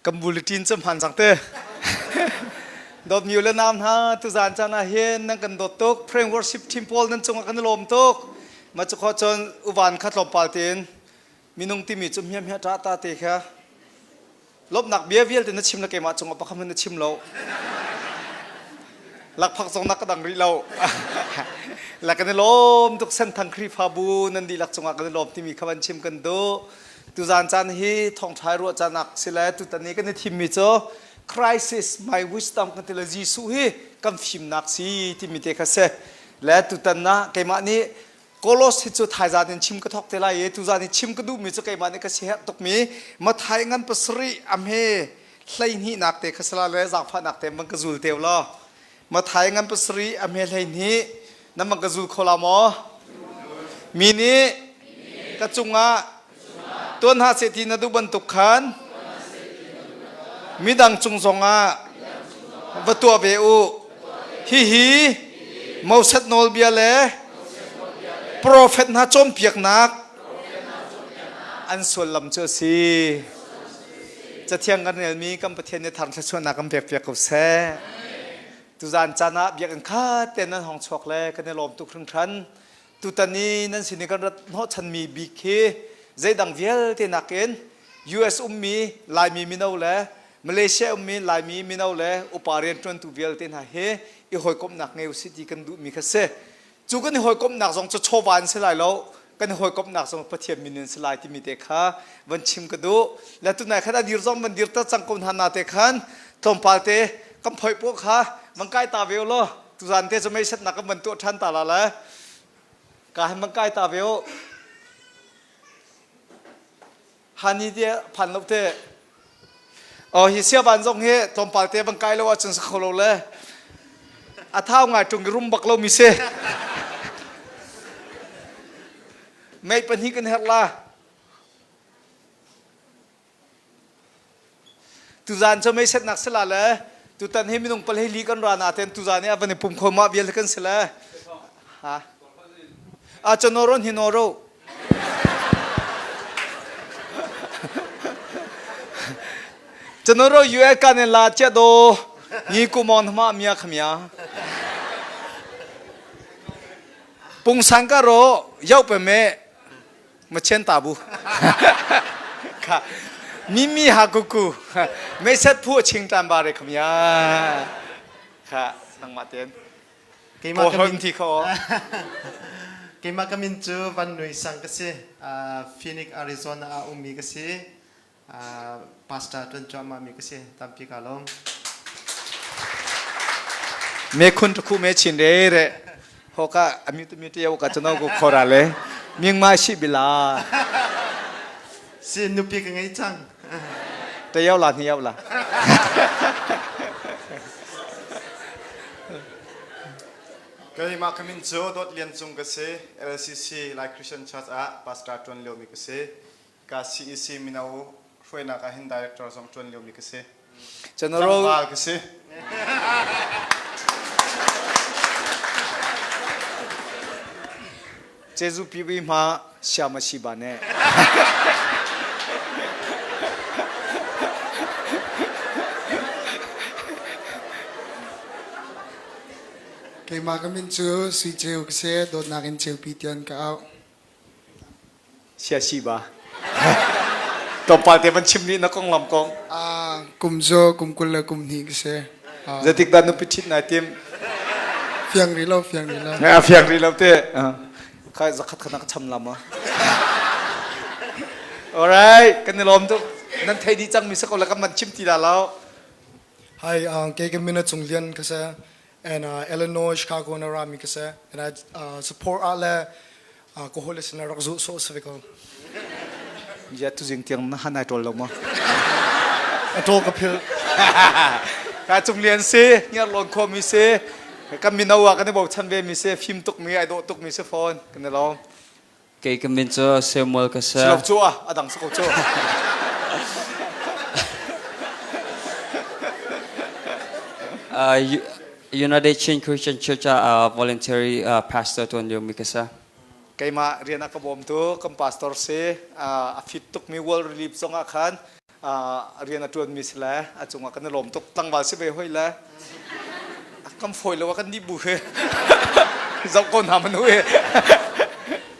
Kan bulletin cu hman cang te. Dawtmi u le nau hna, tuzaan caan ah hin nan kan dawt tuk. Prayer worship team pawl nan cungah kan i lawm tuk. Mah cu khawh cun uvan kha tlawmpal tein minung timi cu hmiahhmiah ṭah ta te kha lawmhnak bia vialte na chim le keimah cungah pakhat hmanh na chim lo. Lakphak zong na ka dang rih lo. La kan i lawm tuk Senthang Khrihfabu nan dihlak cungah kan i lawm timi kha van chim kan duh. Tuzaan caan hi thawngṭha ruah caanak si le tutan i kan i thimmi cu Christ is my wisdom kan ti le Jesuh hi kan fimnak si timi te kha si. Le tutan ah keimah nih Kolos hi cu thaizaan in chim ka thawk te lai i tuzaan i chim ka duhmi cu keimah nih ka siherh tukmi Mathai ngan pasarih a hme hleihnihnak te kha sala le zaangfahnak te man ka zul teu law Mathai ngan pasarih a hme 12 nan man ka zul kho la maw? Mi nih ka cungah tuan hna seh ti na duh bantuk khan midang cung zongah va tuah ve u. Hihi Moses nawlbia le profet hna cawnpiaknak an sullam cu a si. Cathiang kan relmi kan Pathian nih thar thluachuahnak kan pekpiak ko seh. Tuzaan caan ah biakinn khat te nan hong chuak le kan i lawm tuk hringhran. Tutan i nan sin i kan rat hnawhchanmi bik hi zeidang vialte nakin US ummi Laimi mino le Malaysia ummi Laimi mino le upa rianṭuantu vialte hna hi i hawikomhnak ngei usih ti kan duhmi kha si. Cu kan i hawikomhnak zong cu chawva an si lai lo, kan i hawikomhnak zong Pathian min in si lai timi te kha van chim ka duh. Le tunai khan a dir zong van dir ta cang ko hna na te khan tlawmpal te kan phoih poh kha van kai ta ve u law tuzan te cu meisetnak kan van tuah ṭhan ta la le ka han van kai ta ve u. Hani te phan lo te. Oh hi siavan zong hi tlawmpal te van kai lo ahcun sa kho lo le a thau ngai ṭung i rum bak lo mi si. Mei pahnih kan herh la. Tuzaan cu meisetnak si la le tutan hi minung palhei li kan ra naten tuzaan i a van i pum kho mah vial kan si le. Ha. A chanoron hi noro. Chanoro yue kan la chia do ni kumon ma mia khamia. Pungsan ka ro yau pe me Machen ta bu. Kha mimi ha kuku me set phu ching tan ba re khamia. Kha nangmah ten. Keimah ka min thi kho. Keimah ka min cu Van Nui Sang ka si. Phoenix, Arizona ah ummi ka si. Pastor tuan cuahmah mi ka si. Tampi ka lawm. Me khun tu khu me chin re re. Hoka ami tu mi te ka chano ko khora le. Ming ma shi bila. Si nupi ka ngei cang. Te yau la ni yau la. Keimah ka min cu Dawt Lian Cung ka si. LCC Lai Christian Church ah pastor ṭuan liomi ka si. Ka CEC mino hruainak ah hin director zong ṭuan liomi ka si. General Tlangval ka si. Jeju pi ma siama si ba ne. Keimah ka min cu Sui Ceu ka si, dawtnak in Ceupi tian ka auh. Sia si ba. Tlawmpal te van chim rih na konglam kong. Kum cu kum 20 le kum hnih ka si. Zeitik dah nupi ṭhit nai tim? Fiang rih lo, fiang rih lo. A fiang rih lo te. Khai zakhat kha na ka cham lam ah. Alright, kan i lawm tuk. Nan thei dih cang mi si ko le kan man chim ti la lo. Hi, kei ka min a Cung Lian ka si. And Illinois, Chicago na rami ka si. And I support ah le ka hawi sin rak zuh sawh si ve ko. Ya tu jing tiang na han ai tol lo ma? A tol ka phil. Ka Cung Lian si, ngiar lawn kho mi si. Kan mino ah kan i bochan ve mi si, fim tuk mi, ai dawh tuk mi si fawn. Kan i lawm. Kei ka min cu Samuel ka si. Silok cu ah a dang si ko cu. United Chin Christian Church ah voluntary pastor tuan lio mi ka si. Keimah rian a ka bawmtu kan pastor si a fit tukmi World Relief zong ah khan Rian a ṭuanmi si le a cungah kan i lawm tuk. Tlangval si ve hoi le kan fawi lo kan nih bu he zoh ko hna manu he.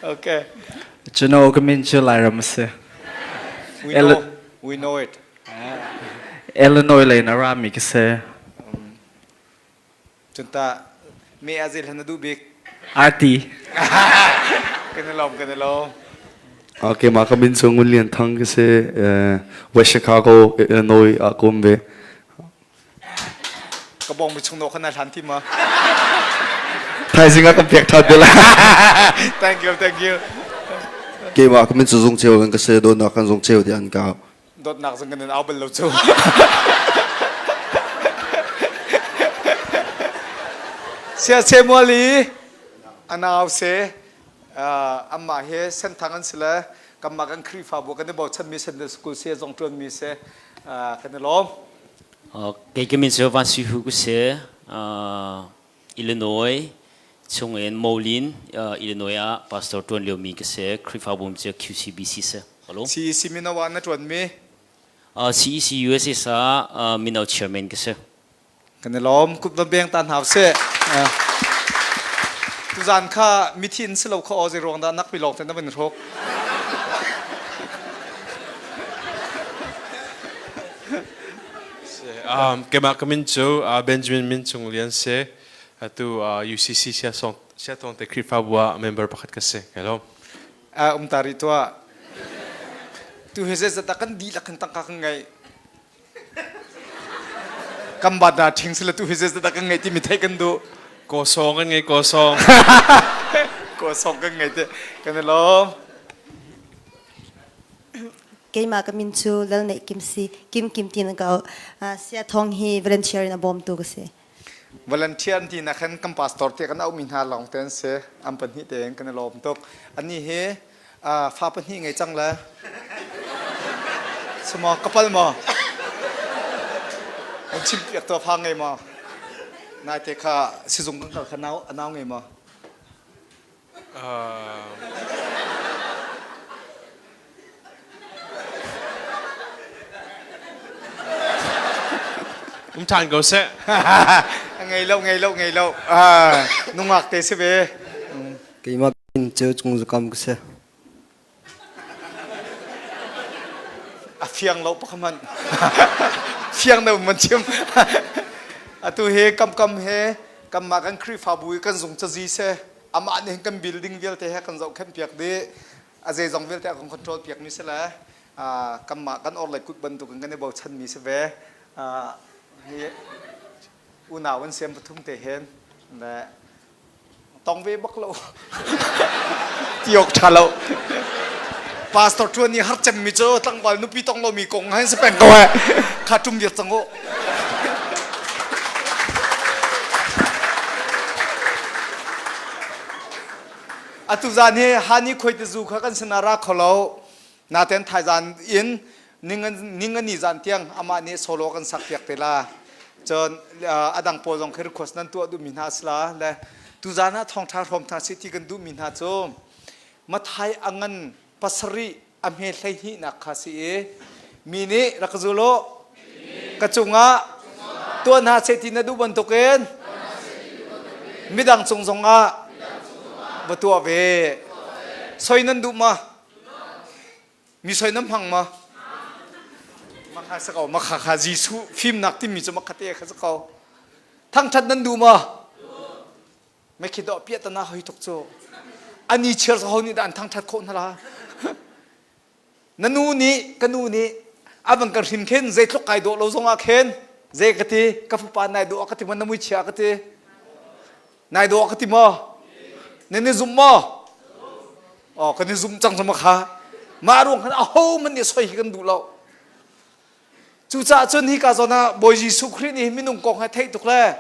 Okay. Cuno ka min cu Lairam a si. We know, we know it. Illinois lei na rami ka si. Cunta me azil han na duh bik. Arti. Kan i lawm, kan i lawm. Okay, mah ka min cu Ngun Lian Thang ka si. West Chicago, Illinois ah ka um ve. Ka bong mi chung no khan na hlan ti ma? Thaizing ah kan pek ṭhan te lai. Thank you, thank you. Keimah ka min cu Zung Ceu kan ka si. Dawtnak kan Zung Ceu ti an ka. Dawtnak zong kan in au bal lo cu. Sia Samuel i anau se amah he senthang an si le kanmah kan Khrihfabu kan i bochanmi Sunday School se zong ṭuanmi se kan i lawm. Kei ka min cu Van Sui Hu ku si. Illinois chungin Moline, Illinois ah pastor ṭuan liomi ka si. Khrihfabu cu QCBC si. Hello. CEC mino ah na ṭuanmi? CEC USA sa mino chairman ka si. Kan i lawm. Kut va beng ta hna usih. Tuzan kha mithi in si lo kha aw zei ruang dah nak pi lawng te na van hruk. Keimah ka min cu Benjamin Min Cung Lian si. Atu UCC Siatong te Khrihfabu ah member pakhat ka si. Hello. Um ta rih tuah. Tu he zeizat dah kan dihlak kan tangka kan ngeih. Kan bat dah ṭhing sila tu he zeizat dah kan ngeih timi theih kan duh. Kawsawng kan ngei kawsawng. Kawsawng kan ngei te. Kan i lawm. Keimah ka min cu Lal Neih Kim si. Kim Kim ti na ka Sia Thong hi volunteer in a bawmtu ka si. Volunteer ti na khan kan pastor te kan auhmi hna lawng te an si. An pahnih tein kan i lawm tuk. Ani hi fa pahnih ngei cang le Samaw kapal maw? An chim piak to fa ngei maw? Nai te kha sizung kan kal kha nau nau ngei maw? Um ṭhan ko seh. Ngei lo, ngei lo, ngei lo. Nungak te si ve. Keimah in ceu cung zukam ka si. A fiang lo pakhat hmanh. Fiang na man chim. Atu hi kam kam he kanmah kan Khrihfabu i kan zung cazi seh amah nih kan building vialte he kan zohkhenh piak dih a zeizong vialte a kan control piak mi si le kanmah kan orhlei kut bantuk in kan i bochan mi si ve hi unau an siam pathum te hin le tong ve bak lo ti awk ṭha lo pastor ṭuan i har cemmi cu tlangval nupi tong lomi kong han si peng ko eh kha ṭum viar cang u atu zan hi hani khoi te zu kha kan sinah ra kho lo naten thaizan in ningani zan tiang amah nih solo kan sak piak te la cun adang pawl zong khi request nan tuah duhmi hna sila le tuzan ah thawngṭha hrawm hna si ti kan duhmi hna cu Mathai a ngan pasarih a hme 12 nak kha si i mi nih rak zul u ka cungah tuah hna seh ti na duh bantukin midang cung zongah va tuah ve soi nan duh ma Mi soi nan hmang ma? Makha sa ko, makha kha Jesuh fimnak timi cu makha te kha sa ko. Thangthat nan duh ma? Mekhi dawh piah tana hoi tuk cu. Ani chiar sa ho nih dah an thangthat khawh hna la? Na nu nih, ka nu nih, a van kan hrin khin zeitluk kai dawh lo zongah khin zei ka ti ka fapa nai dawh ka ti ma na mui chia ka ti Nai dawh ka ti maw? Nan i zum maw? Oh, kan i zum cang sama kha. Mah ruang khan aho man nih soi hi kan duh lo. Cucaah cun hi ka zawn ah Bawi Jesuh Khrih nih minung kong he theih tuk le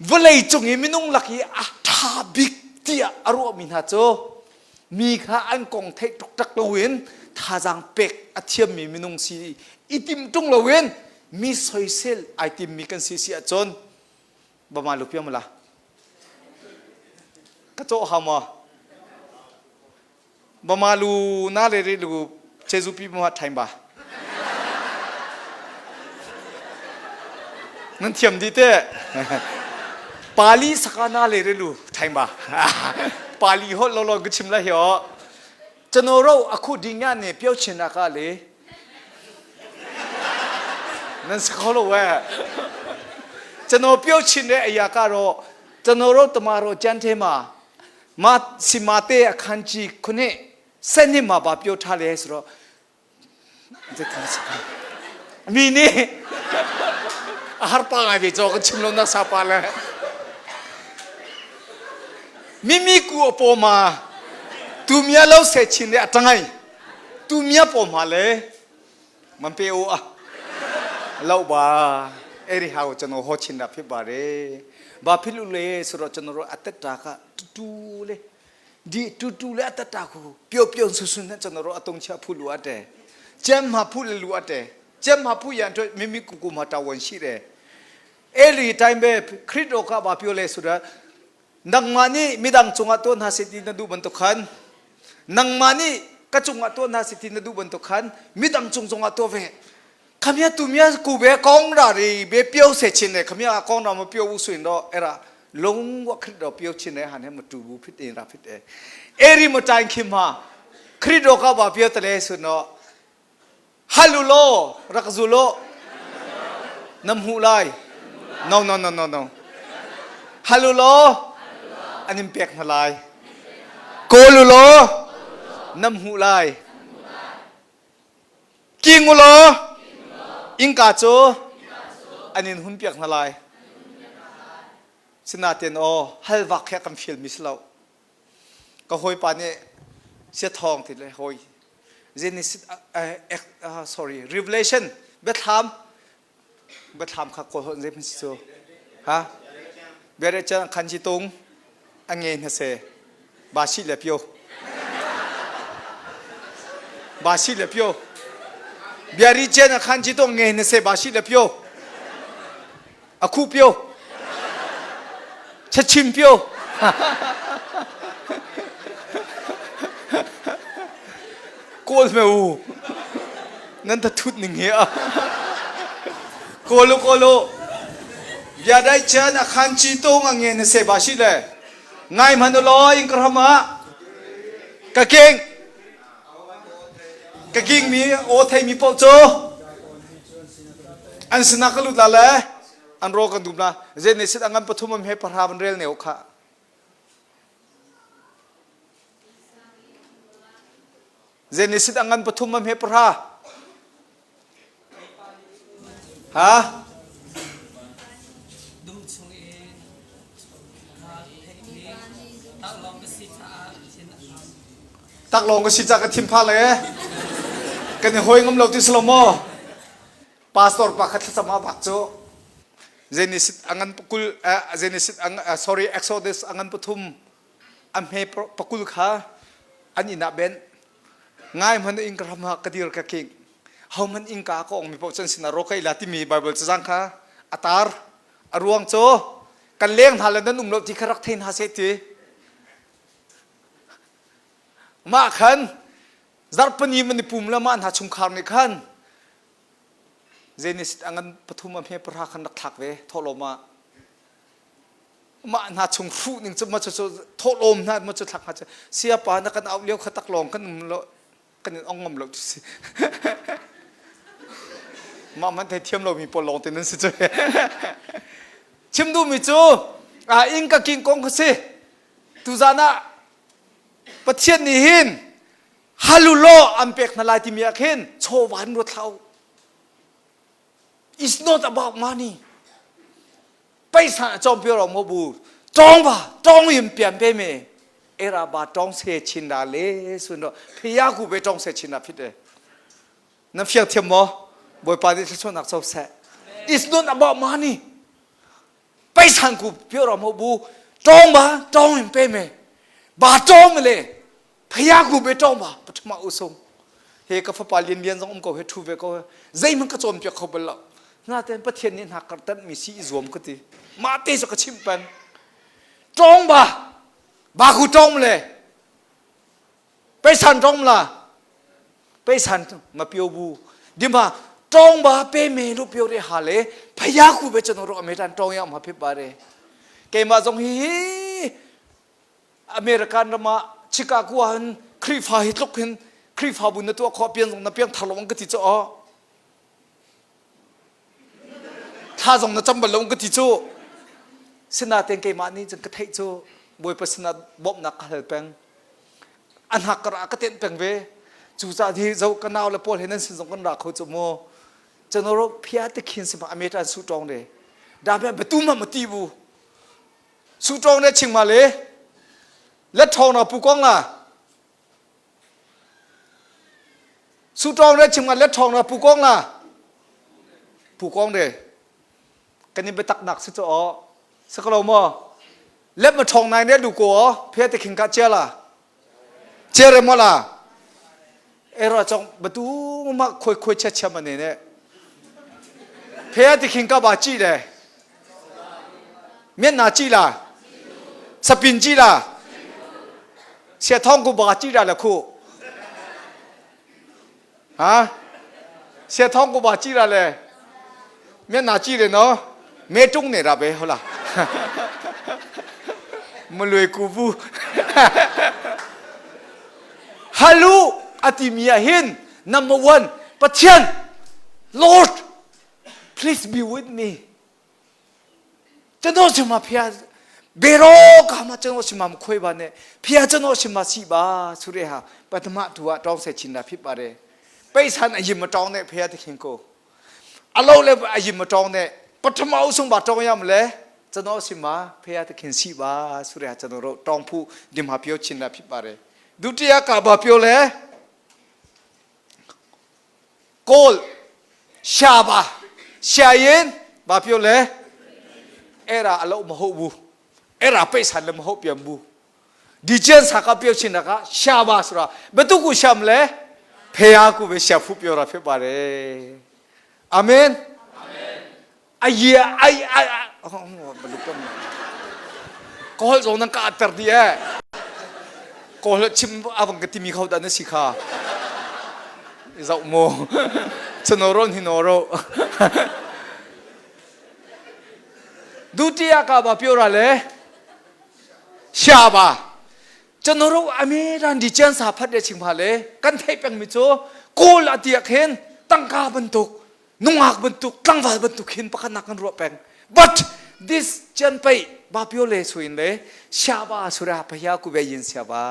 vawlei cung i minung lak i a ṭha bik tiah a ruahmi hna cu mi kha an kong theih tuk loin thazaang pek a thiammi minung si i tim ṭung loin mi soisel ai timmi kan si si ahcun Bama lu piam la. Ka cawh hau maw? Bama lu na le ri lu chezu pi ma thaim ba. Nan thiam dih te. Pali sakana le relu thaing ba. Pali hol lo lo ka chim la hi o. Chano ro akhu ding ya ne pio chin aka le. Nan sakho lo we. Chano pio chin re aya ka ro chano ro tomaro chan the ma ma si ma te akhan chi khune sen ni ma ba pio tha le so ro Mi nih a har pa ngai ve caw kan chim lo nak sa pa le mimi ku a paw ma tu mia lo se chin le a tangai tu mia paw ma le man pe o a lo ba eri hau chano ho chin da phi ba re ba philu le suro chano ro atet ta ka tu le Di tutu le atata khu pio pio su sun na chan ro atong chia phu lu ate chem ma phu le lu ate chem ma phu yan to mimi ku ku ma ta won shi re eli time be khrit ro ka ba pio le su da nangma ni midang chunga to na se ti na du ban to khan nangma ni ka chunga to na se ti na du ban to khan midang chung chunga to ve khamya tumya ku be kong ra ri be pio se chin ne khamya kong ra ma pio u suin ro era လုံးဝခရစ်တော်ပြောချင်တဲ့ဟာနဲ့မတူဘူးဖြစ်နေတာဖြစ်တယ်အဲ့ဒီမတိုင်ခင်မှာခရစ်တော်ကဘာပြောတယ်လဲဆိုတော့ဟာလူလောရကဇူလောနမ်ဟူလိုက် no no no no no ဟာလူလောအနိမ်ပက်နလိုက်ကိုလူလောနမ်ဟူလိုက် King u law innka cu an in hunpiak hna lai. Sinain aw halvak he kan fialmi si lo. Ka hawipa nih siathawng ti le hawi Genesis sorry Revelation biathlam biathlam kha kawl holh zei si cu ha bere chan khan chi tung a nge hna se ba si le pio ba si le pio biari chen a khan chi tung nge hna se ba si le pio a khu pio chachim pio kawl me u nan ta thut ning hi a kawl u kawl u bia dai chan a khan chi tong a nge na se ba shi le ngai man lo in krama ka king ka king mi o thei mi po cho an sina ka lut la le an ro kan dum la zen ne sit angan pathum am he parha ban rel ne kha Zenesit a ngan pathum a hme pahra. Ha? Taklawng ka si ca ka thim pha le kan i hoi ngam lo ti silo maw? Pastor pa kha thlacam a bak cu Genesis a ngan pakul Genesis sorry Exodus a ngan pathum a hme pakul kha an inn ah benh ngai hmanh inn ka ram ah ka dir ka king ho hmanh innka ka ong mi paoh cun sinah ro ka ila timi Bible cazang kha a tar a ruang cu kan leng hna le nan um lo ti kha rak thei hna seh ti mah khan zarhpani man i pum le mah hna chungkhar nih khan Genesis a ngan pathum a hme pahra khan rak thlak ve thawhlawm ah mah hna chung hruh ning cu ma cu thawhlawm hna ma cu thlak hna cu siapa na kan auh lio kha tak lawng kan um lo kan in ong ngam lo tu si mah man thei thiam lomi pawl lawng te nan si cu chim duhmi cu a inn ka king kong kha si tuzan ah Pathian nih hin halulo an pek hna lai timi ah khin chawva in ruat hlah u It's not about money. Paisa chom pio ro mo bu tong ba tong yim pian pe me era ba tong se chin da le sun ro phiya ku be tong se chin da phit e na fiang thiam mo boipa ni thla nak chop se It's not about money. Paisan ku pio ro mo bu tong ba tong yim pe me ba tong le Phaya ku be tong ba pathuma usung he ka fapa lian lian zong um ko he thu ve ko zeihmanh ka cawn piak kho bal lo na ten pathian nih hna kartan mi si i zuam ka ti mah te cu ka chimh peng tong ba ba ku tong le peisan tong la peisan ma pio bu dima. တောင်းပါပေးမယ်လို့ပြောတဲ့ဟာလေဖယားကူပဲကျွန်တော်တို့အမေရိကန်တောင်းရမှာဖြစ်ပါတယ်ကဲမဆုံးဟီအမေရိကန်မှာချီကာဂိုဟန်ခရီဖာဟီလုခင်ခရီဖာဘူးနတူခေါ်ပြန်ဆုံးနပြန်ထလုံးကတိချော 他从那这么龙个地主，是那天给马尼这个太主，我不是那我那个边，安哈个拉个点边呗，主在ที่เราก็นาวเลยปอลเห็นนั่นสิสงกันรักเขาจะมัวจะนรกเพียตะคินสิมาอเมริกันสู้ตองเลยดาเมประตูมามาตีบูสู้ตองเนี่ยชิงมาเลยและทองนะปูกองล่ะสู้ตองเนี่ยชิงมาและทองนะปูกองล่ะปูกองเลยกันนี่ไปตักหนักสิจะอ๋อสักเรามั่วเล็บมาทองนายเนี่ยดูกัวเพียตะคิงกะเจล่ะเจเรมอล่ะเอราจงประตูมาคุยคุยเช็ดเช็ดมันเนี่ยเพียตะคิงกะบาจีเลยเมียนนาจีล่ะสปินจีล่ะเสียทองกูบาจีล่ะละคู่ฮะเสียทองกูบาจีล่ะเลยเมียนนาจีเลยเนาะမဲတုံးနေတာပဲဟုတ်လားမလွယ်ကူဘူးဟာလူအတိမီယဟင် number 1ပချန် Lord please be with me ကျွန်တော်ရှင်မဖျားဘယ်တော့ကမှကျွန်တော်ရှင်မမခွေပါနဲ့ဖျားကျွန်တော်ရှင်မရှိပါဆိုတဲ့ဟာပထမသူကတောင်းဆက်ချင်တာဖြစ်ပါတယ်ပိတ်ဆန်အရင်မတောင်းနဲ့ဖျားသခင်ကိုအလုံးလည်းအရင်မတောင်းနဲ့ပထမအဆုံးပါတောင်းရမလဲကျွန်တော်ရှင်မဖျားသခင်ရှိပါဆိုတဲ့ဟာကျွန်တော်တို့တောင်းဖို့ဒီမှာပြောချင်တာဖြစ်ပါတယ်ဒုတိယကဘာပြောလဲကိုလရှာပါရှာရင်ဘာပြောလဲအဲ့ဒါအလုံးမဟုတ်ဘူးအဲ့ဒါပိတ်ဆန်လည်းမဟုတ်ပြန်ဘူးဒီကျန်စာကပြောချင်တာကရှာပါဆိုတာဘယ်သူကိုရှာမလဲဖះကိုပဲရှာဖို့ပြောတာဖြစ်ပါတယ်အာမင်အယေအိုင်အိုင်ဟောဘလူကမကောဇုံနကာတဒီအဲကောလချင်အဘငတိမီခေါဒနစီခါဇောမောချနော်ရွန်ဟီနော်ရောဒုတိယကဘာပြောရလဲရှာပါကျွန်တော်တို့အမေရန်ဒီကျန်စာဖတ်တဲ့ချိန်မှာလေကန်ထိုက်ပင်မချိုကိုလအတိယခင်တန်ကာဘန်တုနုငါဘန်တုတန်ဝါဘန်တုခင်ပခနာကန်ရောပင် but this ကျန်ပိဘာပြောလဲဆိုရင်လေရှာပါဆိုတာဘုရားကိုပဲယင်ရှာပါ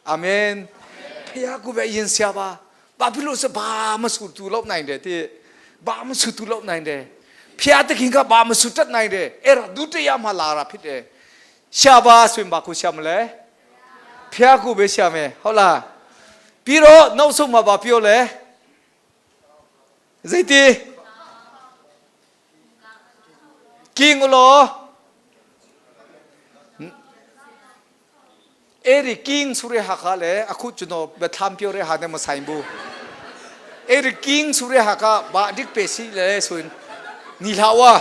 အာမင်ဘုရားကိုပဲယင်ရှာပါဘာဖြစ်လို့စဘာမဆူတူလောက်နိုင်တယ်တဲ့ဘာမဆူတူလောက်နိုင်တယ်ဖျားသခင်ကဘာမဆူတတ်နိုင်တယ်အဲ့ဒါဒုတိယမှာလာတာဖြစ်တယ်ရှာပါဆိုရင်ဘာကိုရှာမလဲဖျားကိုပဲရှာမယ်ဟုတ်လားပြီးတော့နောက်ဆုံးမှာဘာပြောလဲဇိတီကင်းလောအဲ့ဒီကင်းဆိုရဟာခါလေအခုကျွန်တော်ပထမပြောရဟာနဲ့မဆိုင်ဘူးအဲ့ဒီကင်းဆိုရဟာကဘာဒိပေစီလဲဆိုရင်နီလာဝါ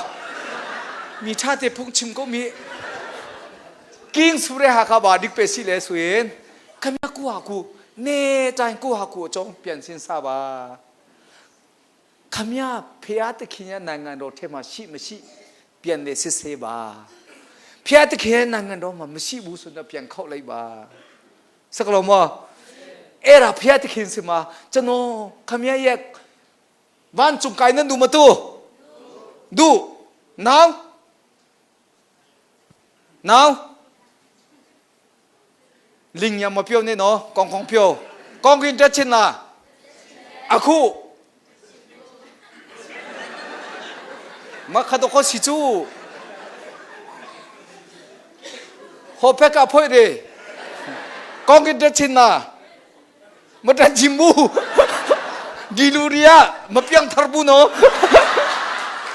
မိချတဲ့ဖုန်ချင်ကိုမီကင်းဆိုရဟာကဘာဒိပေစီလဲဆိုရင်ခမကူဟာကူနေတိုင်းကိုဟာကူအကြောင်းပြန်စင်းစားပါခမရဖျားတခင်ရဲ့နိုင်ငံတော်ထဲမှာရှိမရှိပြန်နေစစ်ဆေးပါဖျားတခင်ရဲ့နိုင်ငံတော်မှာမရှိဘူးဆိုတော့ပြန်ခောက်လိုက်ပါစကလုံးမအဲ့ဒါဖျားတခင်စမှာကျွန်တော်ခမရရဲ့ဝန်ချုံကိုင်းနဒူမတူဒူ now now လင်းရမပြောနေနော်ကောင်းကောင်းပြောကောင်းကင်တက်ချင်လားအခုမခဒခစီချူဟိုဖက်ကဖွေးတယ်ကောင်းကင်တက်ချင်လားမတက်ချင်ဘူးဒီလူရီယာမပြောင်းထဘူးနော်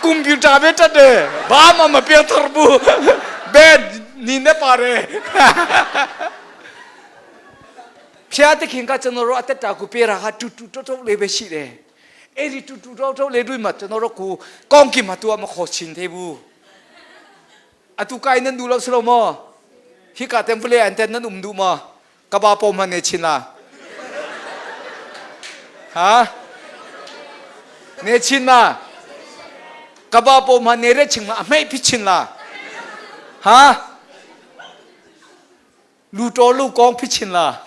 ကွန်ပျူတာပဲတက်တယ်ဘာမှမပြောင်းထဘူးဘယ်နင်းနေပါတယ်ဖျားတခင်ကကျွန်တော်တို့အသက်တာကိုပေးတာဟာတူတူတောတောလေးပဲရှိတယ်အဲ့ဒီတူတူတောတောလေးတွေမှာကျွန်တော်တို့ကိုကောင်းကင်မှာသူကမခေါ်ချင်သေးဘူးအတူကိုင်းနန်ဒူလို့စလို့မောဟိကတမ်ပလေအန်တန်နန်အုံဒူမကဘာပေါ်မနေချင်လားဟာ Ne chin ma? Kaba po ma ne re ching ma a hmei phi chin la. Ha? Lu to lu kong phi chin la.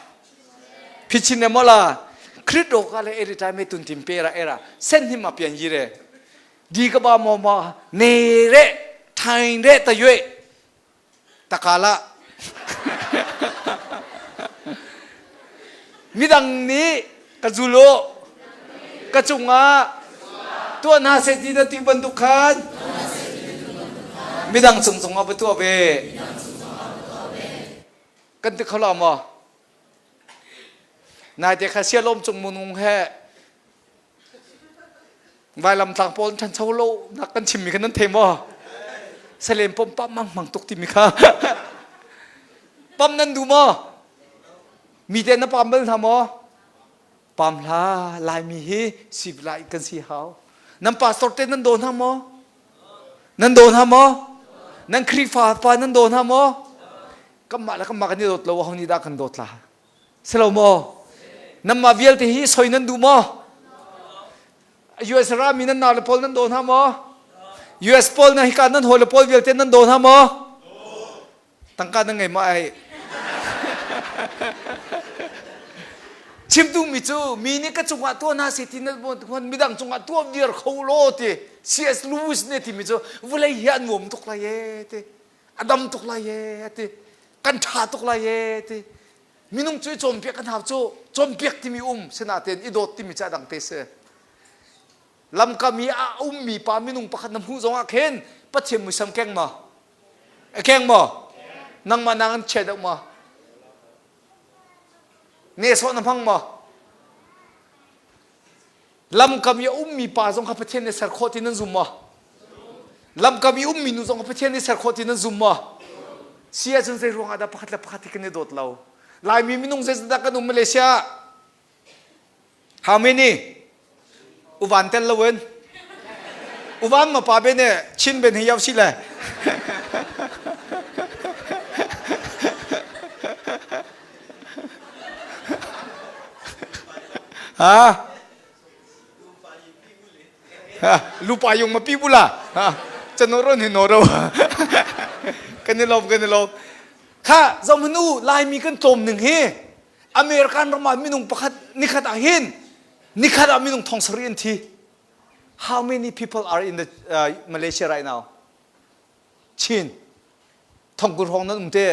Phi chin ne mo la. Khrit do ka le eri time tun tim pe ra era sen him ma pian yi re. Di ka ba mo ma ne re thain re ta yue takala midang nih ka zul u ka cungah tuah hna seh ti na ti bantuk khan midang cung zongah va tuah ve kan ti kho lo maw naite kha sialawm cung munung he Vailam tlang pawl ṭhancho lo nak kan chimmi kha nan thei maw? Salem pom pam mang mang tuk timi kha. Pam nan duh maw? Mi te na pam bal hna maw? Pam hla Laimi hi civilized kan si hau. Nan pastor te nan daw hna maw? Nan daw hna maw? Nan Khrihfa pa nan daw hna maw? Kanmah le kanmah kan i dawt lo aho nih dah kan dawt la? Si lo maw? Nanmah vialte hi soi nan duh maw? US rami nan nau le pawl nan daw hna maw? US pawl na hika nan hawi le pawl vialte nan daw hna maw? Tangka nan ngei maw ai? Chim duhmi cu mi nih ka cungah tuah hna seh ti na midang cungah tuah viar kho law ti C.S. Lewis nih a timi cu vawlei hi a nuam tuk lai ee ti a dam tuk lai ee ti kan ṭha tuk lai ee ti minung cu i cawnpiak kan hau cu cawnpiak timi um sinatein i dawt timi cu a dang te si lamkam i a ummi pa minung pakhat na hmuh zongah khin Pathian muisam keng maw a keng maw nangmah nang an chia deuh maw nehsawh na hmang maw Lamkam i a ummi pa zong kha Pathian nih ser khawh ti nan zum maw? Lamkam i ummi nu zong kha Pathian nih ser khawh ti nan zum maw? Si ahcun zei ruangah dah pakhat le pakhat hi kan i dawt lo? Laimi minung zeizatdah kan um Malaysia? How many? Uvan tel loin. Uvan ma pa bene Chin ben hi yau si le. Ha? Lupa yung mapi bula. Ha? Chanoron hi noro. Kan i lawm kan i lawm. Kha zomhnu Laimi kan tlawm ning hi American ram ah minung pakhat nikhat ah hin nikhat ah minung thong sarih an thi. How many people are in the Malaysia right now? Chin. Thongkur hrawng nan um te.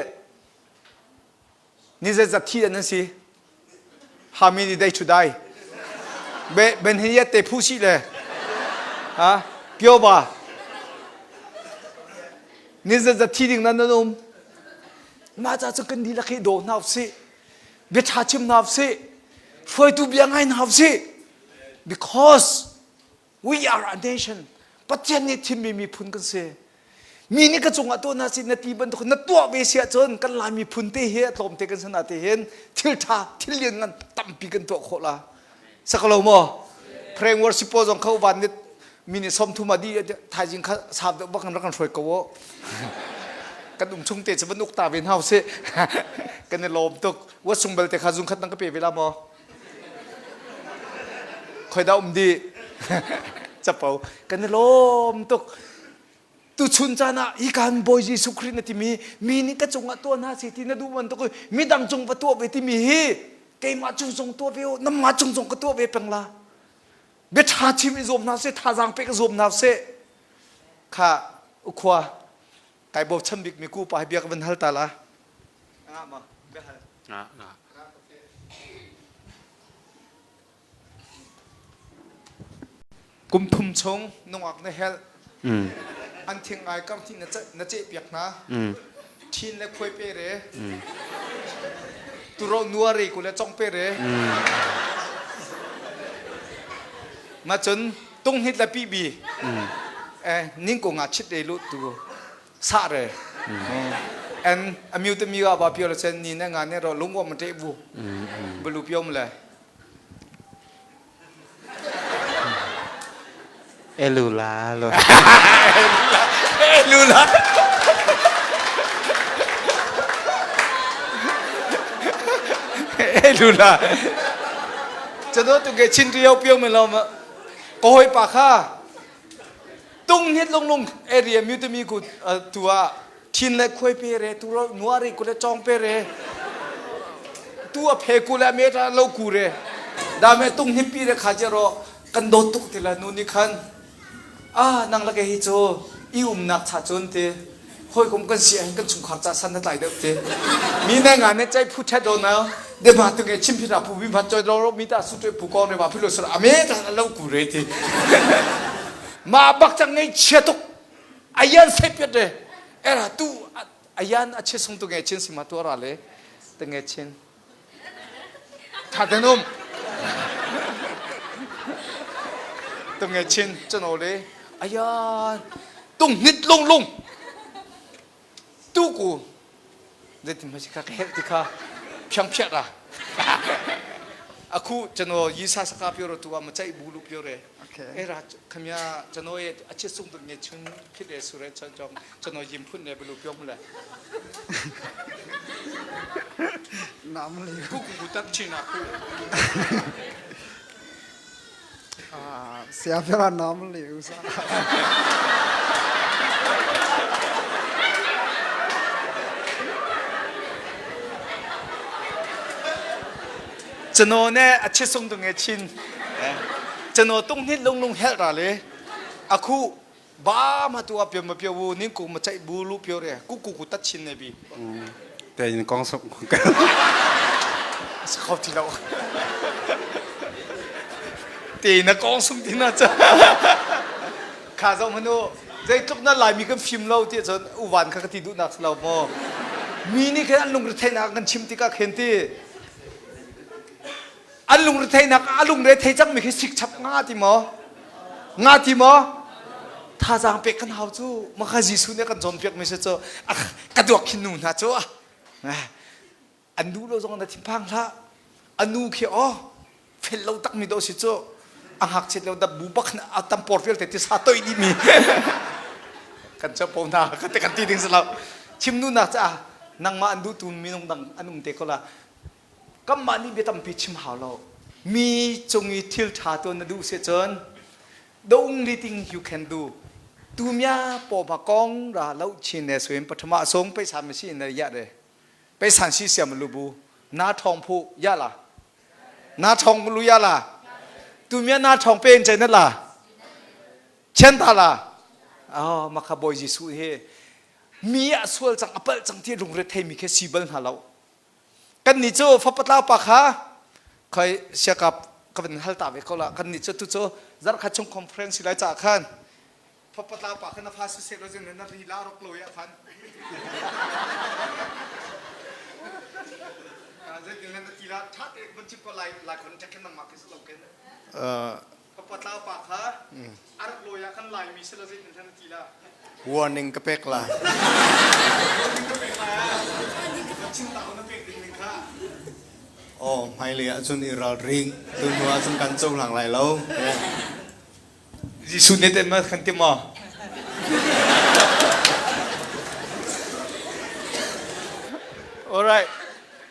Ni zeizat thi an si? How many day to die? Be ben hi te phu si le. Ha? Pyo ba. Ni zeizat thi ding nan nan um? Mah ca cu kan dihlak hi daw hna usih. Bia ṭha chim hna usih. Hruaitu bia ngai hna usih. Because We are a nation. Pathian nih thimmi miphun kan si. Mi nih ka cungah tuah na si na ti bantuk na tuah ve si ahcun kan Lai miphun te hi a tlawmte kan sana te hin thil ṭha thil lian ngan tampi kan tuah khawh la. Sakalo maw? Praying worship pawl zong kha van nit mi nih som thum a di thaizing kha sap deuh bak in rak kan hruai ko u. Kan um chung te cu van uk ta ve hna usih. Kan i lawm tuk. Wat sung belte kha zung khat nang ka pe ve la maw? Khoi dah um dih? Capo. Kan i lawm tuk. Tuchun caan ah hi kan Bawi Jesuh Khrih na timi mi nih ka cungah tuah hna seh ti na duh bantuk midang cung va tuah ve timi hi keimah cung zong tuah ve u namah cung zong ka tuah ve peng la. Bia ṭha chim i zuam hna seh, thazaang pek i zuam hna seh. Kha ukhua kai bochan bik mi ku pa hi bia ka van hal ta la. Nga ma bia hal. Nga nga. Kum thum chung nungak na helh. An thing ngai kam thi na ceh piak hna. Thin le khuai pe re. Turo nuari ku le chong pe re. Ma cun tung hit le pi bi. Eh ning ko nga chit re lu tu sa re. En amiu te mi ga ba pio le chen ni na nga ne ro lung wa ma te bu. Bulu pio mu le. Elula lo. Elula. Elula. Chado tu ke chin riau pio me lo ma. Ka hawipa kha tung hit lunglung area mutimi ku tu ah thin le khuai pe re tu ro nuari ku le chong pe re tu a phe ku le me ta lo ku re da me tung hit pi re kha che ro kan dawt tuk ti la nu ni khan ah nang la ke hi cu i umnak cha cun ti hawikom kan si ahhin kan chungkhar ca san na tlai deuh ti mi ne nga ne chai phu thet do na de ma tu nge chim phira phu bi phat choi ro mi ta su te phu ko re ma phi lo sur ame ta lo ku re ti ma bak chang ngei chia tuk ayan sai piat re era tu ayan a che sung tu nge chin sima tu ra le te nge chin tha ten um tu nge chin chano le ayan tung nit lung lung tu ku zeitin ma si kha ka helh ti kha phiang phiat ra akhu chano yisa saka pyo ro tuwa ma chai bu lu pyo re era khamya chano ye ache sung tu nge chun phit re sure chan chong chano yim phun ne bulu pyo mle nam le ku ku ku tak china ku Sia pera nam le usa. Chano ne a chisung tu nge chin. Chano tung hit lung lung hel ra le. Akhu ba ma tu a pyo ma pyo bu ning ku ma chai bu lu pyo re ku ku ku tat chin ne bi. Te in kong sok. Khau ti lo. Te na kong sum ti na cha. Kha zong manu zeitluk na Laimi kan fim lo ti cun uvan kha ka ti duh nak lo mo. Mi nih khin an lungre theihnak kan chim tikah khin ti an lungre theihnak a lungre thei cangmi khi sik chap nga ti maw nga ti maw thazaang pek kan hau cu maka Jesuh nih kan cawnpiak mi si cu ka duak khin nu hna cu an duh lo zong na thinphang hlah anu khi aw fel lo tak mi do si cu a ngakchiat lo da bu bak a tam por vialte ti sa toi dih mi kan cha po na kan te kan ti ding lo chim nu nak cha nangmah an duh tu minung dang an um te ko la Kanmah nih bia tampi chim hau lo. Mi cung i thil ṭha tuan na duh si cun the only thing you can do tu mya paw ma kong ra lo chin ne suin pathama song paisa mi si na ya re paisan si siam lu bu na thong phu ya la na thong lu ya la tu mya na thong pen che na la chen ta la oh makha boy Jesu he mi a sual cang a palh cang ti lungre thei mi khe si bal hna lo Kannih cu fapatlau pa kha khoi siakap ka van hal ta ve ko la kannih cu tu cu zarhkhat chung conference lai ca khan fapatlau pa kha na fa si seh lo zin na ri la rok lo ya khan zeitin na ti la tha te van chim ko lai lai contact kan nangmah ke lo ken fapatlau pa kha arak lo ya khan lai mi se lo zeitin na ti la Warning ka pek la. Warning ka pek la. Chim ta na pek ding ning kha. Oh, hmailei ahcun i ralring. Tu hnu ahcun kan cohlang lai lo. Jesuh nih te ma kan ti maw? Alright.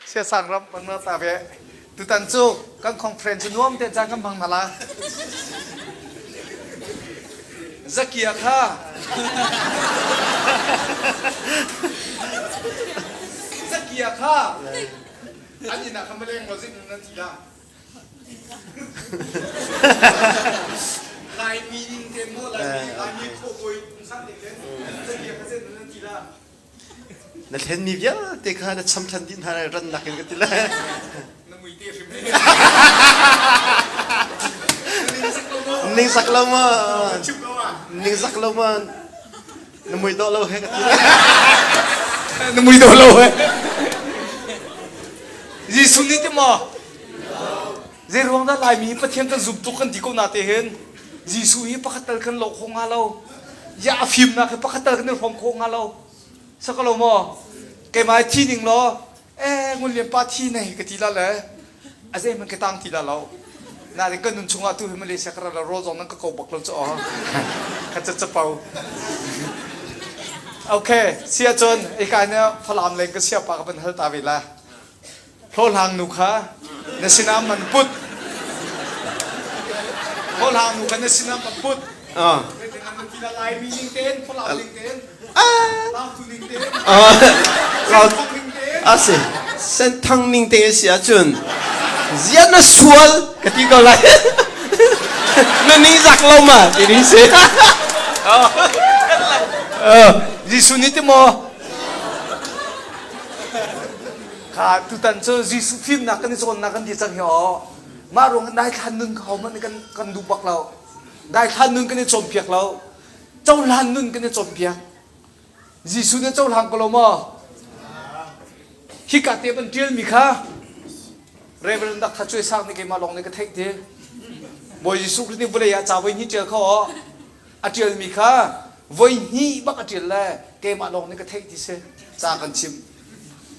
Siasang ram pang na ta ve. Tutan cu kan conference nuam te caan kan hmang hna la. Zakia kha Zakia kha an inn ah khan va leng law zin nan ti la. Laimi ning te maw Laimi Laimi khuabawi pungsan te khin Zakia kha zin nan ti la. Na thlenmi vialte kha na cham ṭhan dih hna lai rannak in ka ti lai. Na mui te hrim. Ningzak lo ma? Ningzak lo ma? Na mui dawh lo he ka ti lai. Na mui dawh lo he. Jesuh nih ti maw? Zei ruang dah Laimi Pathian kan zum tuk kan ti ko na te hin Jesuh hi pakhat tal kan lo kho hnga lo. Ya a fimnak hi pakhat tal kan i hrawm kho hnga lo. Saka lo maw? Keimah thi ning law eh ngun lian pa thi nei ka ti la le a zei man ka tang ti la lo. Na kan nun chungah tu hi Malaysia ka ra la rawl zong nan ka ko bak lo chu aw. Ka ca capo. Okay, sia cun ikai na Falam leng ka sia pa ka van hal ta ve la. Hlawhhlang nu kha na sinah man put. Holhang nu kan na sinah ka put. Ah. Laimi ning tein, Falam ning tein, Lautu ning tein, Senthang ning tein. Asi. Senthang ning tein si ahcun zian na sual ka ti ko lai. Na ning zak lo ma ti ding si. Jesuh nih ti maw? Kha tutan cu Jesuh fimnak kan i cawnnak kan ti cang hi aw. Mah ruang daithlan nun kha hohmanh nih kan kan duh bak lo. Daithlan nun kan i cawnpiak lo. Cohlan nun kan i cawnpiak. Jesuh nih cohlang ko lo maw? Hika te ban ṭialmi kha Reverend Dr. Cuai Sang nih keimah lawng nih ka theih ti. Bawi Jesuh Khrist nih vawlei ah ca voi hnih ṭial kha aw. A ṭialmi kha voi hnih bak a ṭial le keimah lawng nih ka theih ti si. Ca kan chim.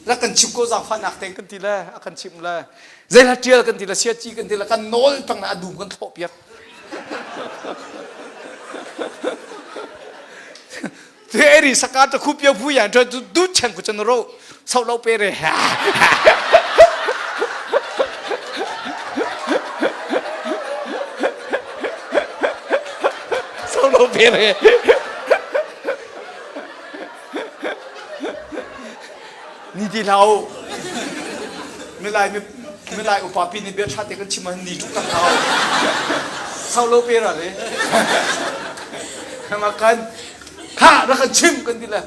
Rak kan chim ko zaangfahnak te kan ti le a kan chimh le zeihla ṭial kan ti le siaci kan ti le kan nawl peng le a dum kan thlawh piak. Te eri saka ta khu pio phu yan tu du chen ku chen ro sau lo pe re ha. Sau lo pe re. Ni ti hlah u. Milai milai upa pi nih bia ṭha te kan chim ah ni tuk kan hau. Sau lo pe ra le. Ma kan kha rak kan chim kan ti le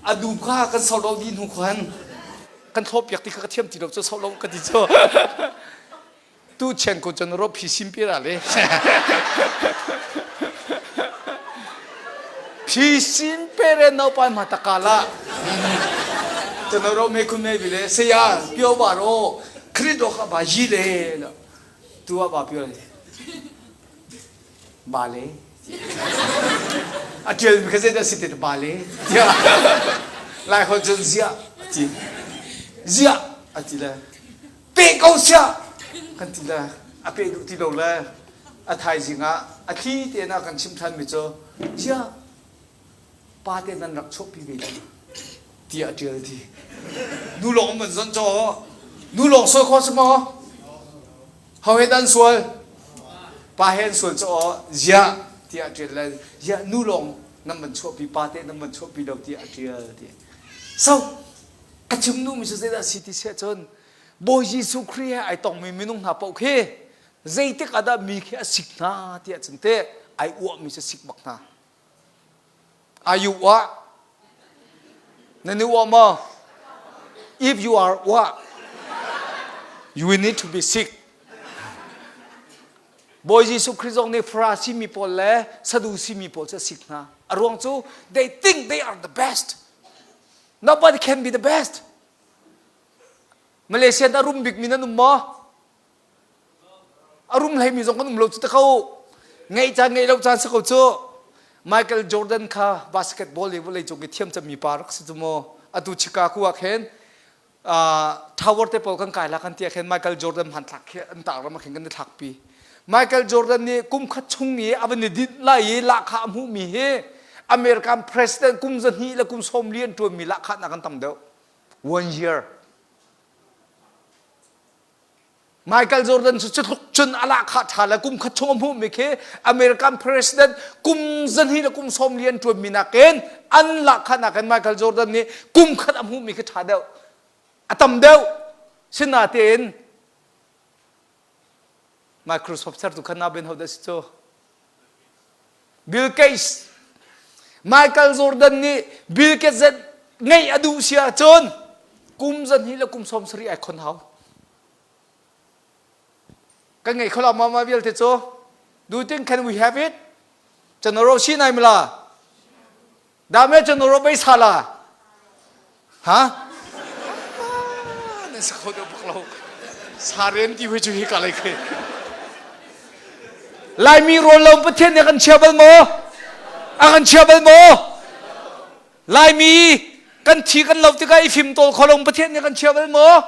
a du kha kan sau lo di hnu khan kan thlawp piak ti kha ka thiam ti lo cu sau lo ka ti cu. Tu chen ko cun ro phi sim pi ra le. Phi sim pere no pai ma takala. Cun ro me khun me bi le saya pio ba ro khri do kha ba yi le tu ba pio le. Ba le. A tial mi kha zei dah si te ba le. Lai hol cun zia ati. Zia ati le. Pe ko siah kan ti le a pe duh ti lo le a thaizing ah a thli tein a kan chimh ṭhan mi cu ziah pa te nan rak chuahpi ve lo tiah a ṭial ti. Nu lawng man zon caw nu lawng sual khawh si maw? Ho he dan sual? Pa he an sual caw ziah tiah a ṭial le ziah nu lawng nan van chuahpi pa te nan van chuahpi lo tiah a ṭial ti. So Ka chim duhmi cu zeidah a si ti siah cun Bawi Jesuh Khrih he ai tongmi minung hna paoh khi zeitik ah dah mi khi a sik hna tiah cun teh ai uahmi cu sik bak hna. Are you uah? Nan i uah maw? If you are uah, you will need to be sick. Bawi Jesuh Khrih zong nih Farasi mi pawl le Sadusi mi pawl cu a sik hna. A ruang cu they think they are the best. Nobody can be the best. Malaysia a rum bikmi nan um maw? A rum hleimi zong kan um lo cu ta ko. Ngeih caan ngeih lo caan si ko cu. Michael Jordan kha basketball i vawlei cung i thiam cemmi pa rak si cu mu. Atu Chicago ah khin tower te pawl kan kai la kan ti ah khin Michael Jordan hmanthlak khi an tar ram ah khin kan i thlakpi. Michael Jordan nih kum khat chung i a van i dinh lai i lahkhah a hmuhmi hi American president kum 200 le kum 40 an ṭuanmi lahkhah nak an tam deuh. One year. Michael Jordan cu cutluk cun a lahkhah ṭha le kum khat chung a hmuhmi khi American president kum 200 le kum 40 an ṭuanmi nakin an lahkhah nakin Michael Jordan nih kum khat a hmuhmi khi ṭha deuh. A tam deuh. Sinatein Microsoft sertu kha na ben ho dah si cu? Bill Gates Michael Jordan nih Bill Gates ngeih a duh si ahcun kum 2 le kum 70 ai khon hau. Kan ngei kho lo ma ma vialte cu? Do you think can we have it? Chanoro si nai mala? Dame chanoro bai sala? Ha? Nan sa kho deuh bak lo. Saren ti hui cu hi ka lai khi. Laimi rawl lo Pathian nih a kan chia bal maw? A kan chia bal maw? Laimi kan thi kan lo tikah i fim tawl kho lo Pathian nih a kan chia bal maw?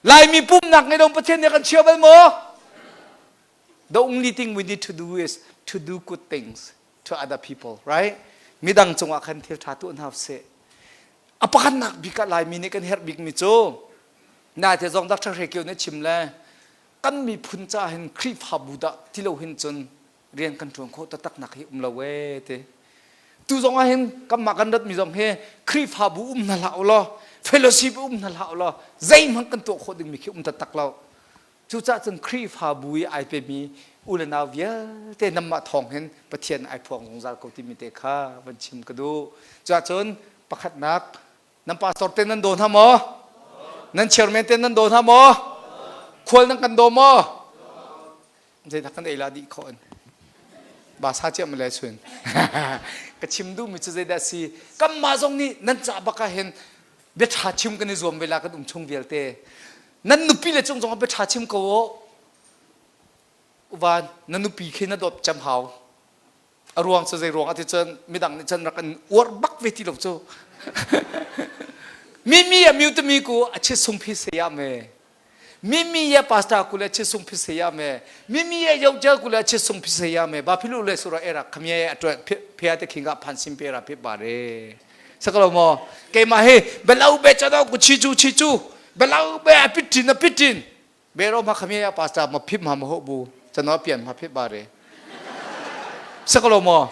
Laimi pumnak ngei lo Pathian nih a kan chia bal maw? The only thing we need to do is to do good things to other people, right? Midang cungah khan thil ṭha tuah hna usih. A pakhatnak bik ah Laimi nih kan herh bikmi cu na te zong Dr. Hre Kio nih chim le Kan miphun ca hin Khrihfabu dah ti lo hin cun rian kan ṭuan khawh taktak nak hi um lo ee ti. Tu zong ah hin kanmah kan ratmi zong hi Khrihfabu um hna hlah u law, fellowship um hna hlah u law, zeihmanh kan tuah khawh dingmi khi um taktak lo. Cucaah cun Khrihfabu i ai pemi u le nau vialte nanmah thawng hin Pathian ai phuang zungzal ko timi te kha van chim ka duh. Cuah cun pakhatnak nan pastor te nan daw hna maw? Nan chairman te nan daw hna maw? Khual nan kan daw maw? Zeidah kan ei la dih khawh in. Basa ciam le chun. Ka chim duhmi cu zeidah si? Kanmah zong nih nan ca bak ah hin bia ṭha chim kan i zuam ve la kan um chung vialte. Nan nupi le cung zong ah bia ṭha chim ko u. Uvan na nupi khi na dawt cem hau. A ruang cu zei ruang ah ti cun midang nih cun rak in uar bak ve ti lo cu. Mimi a miu timi ku a chit sung phi se ya me. Mimi ya pastor ku le chit sung phi se ya me. Mimi ya yau ku le chit sung phi se ya me. Ba philu le sura era khamye ya atwa phia te khinga phan sim pe ra phi ba re. Sakalo mo keima he belau be chado ku chi chu chi chu belau be a pitin a pitin Bero ma khami ya pastor ma phip ma ma ho bu chano pian ma phip ba re sakalo mo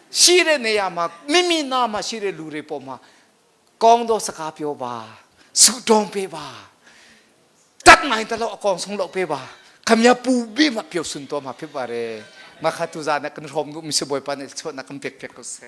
shi re ne ya ma mimi na ma shi re lu re po ma kong do saka pyo ba su dong pe ba tat ngai ta lo kong song lo pe ba khamya pu bi ma pyo sun to ma phip ba re ma kha tu za na kan rom du mi se boy pa ne chot na kan pek pek ko se.